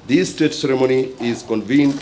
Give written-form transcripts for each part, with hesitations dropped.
This state ceremony is convened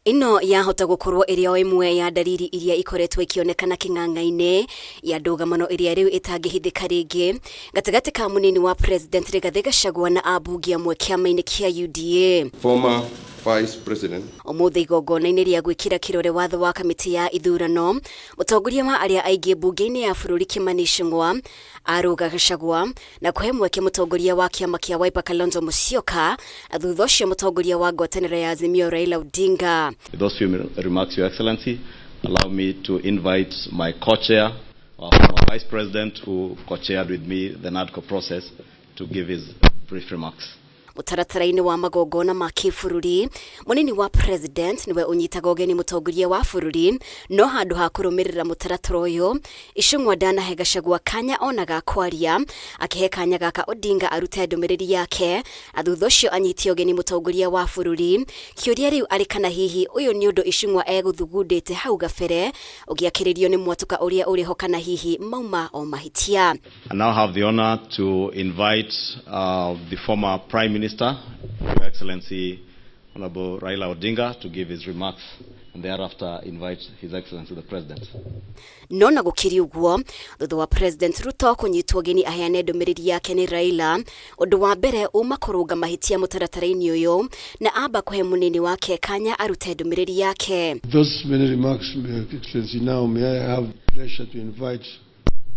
Ĩno yahota gũkorwo ĩrĩ o ĩmwe ya ndariri iria ikoretwo ikĩonekana kĩng'ang'a-inĩ ya ndũgamano ĩrĩa rĩu ĩtangĩhithĩka rĩngĩ gatagatĩ ka mũnini wa President Rigathĩ Gachagua na ambunge amwe kĩama-inĩ kĩa UDA. Former Vice President. Ũmũthĩ igongona-inĩ rĩa gwĩkĩra kĩrore watho wa kamĩtĩ ya ithurano, mũtongoria wa arĩa aingĩ mbunge-inĩ ya bũrũri Kimani Ichung'wa arũga Gachagua na kũhe mweke mũtongoria wa kĩama kĩa Wiper Kalonzo Musyoka na thutha ũcio mũtongoria wa ngwatanĩro ya Azimio Raila Odinga. With those few remarks, Your Excellency, allow me to invite my co-chair, our former Vice President, who co-chaired with me the NADCO process, to give his brief remarks. Mũtaratara-inĩ wa magongona ma kĩbũrũri, mũnini wa president nĩwe ũnyitaga ũgeni mũtongoria wa bũrũri, no handũ ha kũrũmĩrĩra mũtaratara ũyũ, Ichung'wa ndanahe Gachagua kanya ona ga kwaria, akĩhe kanya gaka Odinga arute ndũmĩrĩri yake na thutha ũcio anyite ũgeni mũtongoria wa bũrũri. Kĩũria rĩu arĩ kana hihi ũyũ nĩ ũndũ Ichung'wa egũthugundĩte hau gabere ũgĩakĩrĩrio nĩ mwatũka ũrĩa ũrĩ ho kana hihi mauma o mahĩtia. I now have the honor to invite the former Prime Minister, Your Excellency Honorable Raila Odinga, to give his remarks and thereafter invite His Excellency the President. No na gũkĩrĩ ũguo, thutha wa President Ruto kũnyitwo ũgeni aheane ndũmĩrĩri yake nĩ Raila, ũndũ wa mbere uma kũrũnga mahĩtia mũtaratara-inĩ ũyũ na amba kũhe mũnini wake kanya arute ndũmĩrĩri yake. Those many remarks, Your Excellency, now may I have pleasure to invite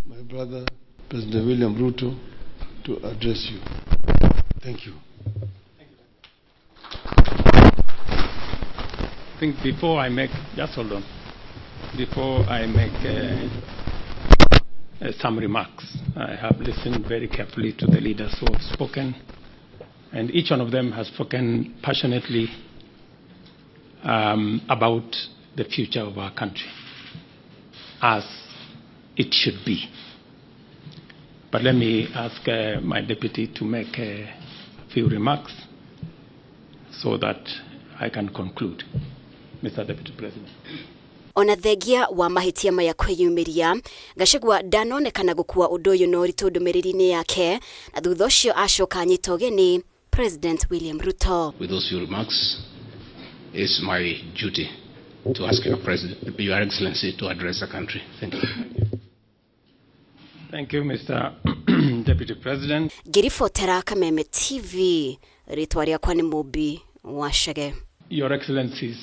my brother, President William Ruto, to address you. Thank you. I think before I make, just hold on, before I make some remarks, I have listened very carefully to the leaders who have spoken, and each one of them has spoken passionately about the future of our country, as it should be. But let me ask my deputy to make a few remarks so that I can conclude. Mr. Deputy President. Ona thengia wa mahĩtia maya kwĩyumĩria, Gachagua ndanonekana gũkua ũndũ ũyũ na ũritũ ndũmĩrĩri-inĩ yake, na thutha ũcio acoka anyita ũgeni President William Ruto. With those few remarks, it's my duty to ask your, President, Your Excellency to address the country. Thank you. Thank you, Mr. Deputy President. Ngĩribotera Kameme TV, rĩtwa rĩakwa nĩ Mũmbi wa Chege. Your Excellencies,